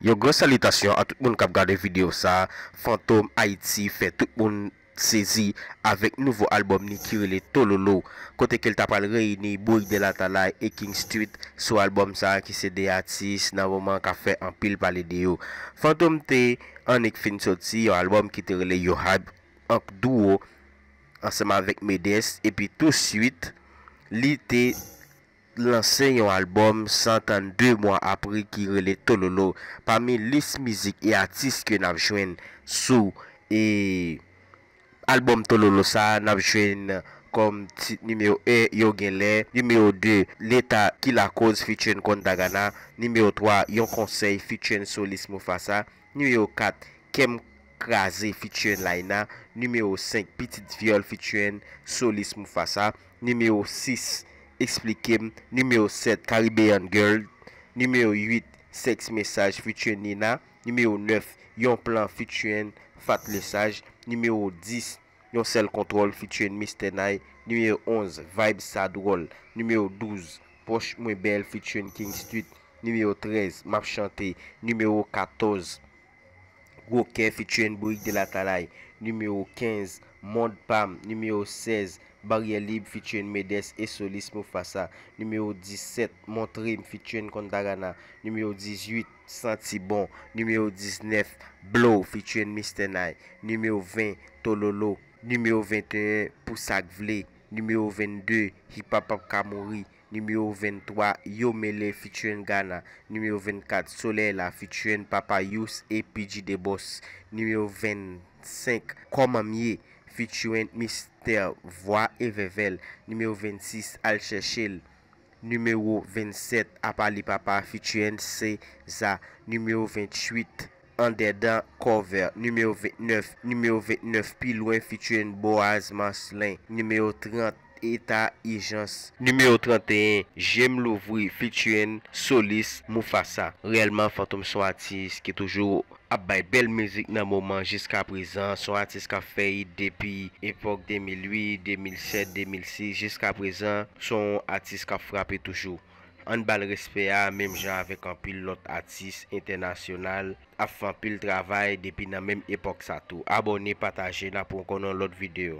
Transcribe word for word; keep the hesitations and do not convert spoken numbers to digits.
Yon gran salitasyon a tout moun k ap gade videyo sa. Fantom Ayiti fè tout moun sezi avèk nouvo albòm ni ki rele Tololo, kote ke l ta pral reyini Bourik de Latalay e King Street sou albòm sa ki se de atis nan moman k ap fè anpil pale de yo. Fantom te annik fin soti yon albòm ki te rele Yo Hype, ank duo ansanm avèk Medes, epi touswit li te lanse yon albòm san tann de mwa apre ki rele Tololo. Pami lis mizik e atis ke n ap jwenn sou e albòm Tololo sa, n ap jwenn kòm tit nimewo en Yo Genlè, nimewo de Leta Ki Lakoz featuring Kontagana, nimewo twa Yon Konsèy featuring Solis Mufasa, nimewo kat Kè m Kraze featuring Laina, nimewo senk Pitit Vyòl featuring Solis Mufasa, nimewo sis Eksplike m, nimewo sèt Caribbean Girl, nimewo uit Sex Message featuring Nina, nimewo nèf Yon Plan featuring Fat Lesage, nimewo dis Yon Sèl Kontwòl featuring Mister Nay, nimewo onz Vibe Sa Dwòl, nimewo douz Pòch Mwen Bèl featuring King Street, nimewo trèz M ap Chante, nimewo katòz Gwo Kè featuring Bourik de Latalay, nimewo kenz Mond Pa m, nimewo sèz Baryè Lib featuring Medes e Solis Mufasa, nimewo disèt Montre m featuring Kontagana, nimewo dizuit Santi Bon, nimewo diznèf Blow featuring Mister Nay, nimewo ven Tololo, nimewo venteyen Pou Sa k Vle, nimewo vennde Hip Hop p ap ka mouri, nimewo venntwa Yo Mele featuring Gana, nimewo vennkat Solèy La featuring Papa Youss e P G The Boss, nimewo vennsenk Kòman M Ye featuring Mister Vwa e Vèvèl, nimewo vennsis Al Chèche l, nimewo vennsèt Apa Li Papa featuring Céza, nimewo venntuit Andedan Cover, nimewo vennèf, nimewo vennèf Pi Lwen featuring Boaz Marcelin, nimewo trant Eta Ijans, nimewo tranteyen Je m louvri featuring Solis Mufasa. Reyèlman, Fantom se yon atis ki toujou ap bay bèl mizik nan moman jiska prezan. Se yon atis k ap fè it depi epòk de mil uit, de mil sèt, de mil sis, jiska prezan, se yon atis k ap frape toujou. Ann ba l respè a, menm jan avèk anpil lòt atis entènasyonal ap fè anpil travay depi nan menm epòk sa tou. Abòne, pataje, n ap wè ankò nan lòt videyo.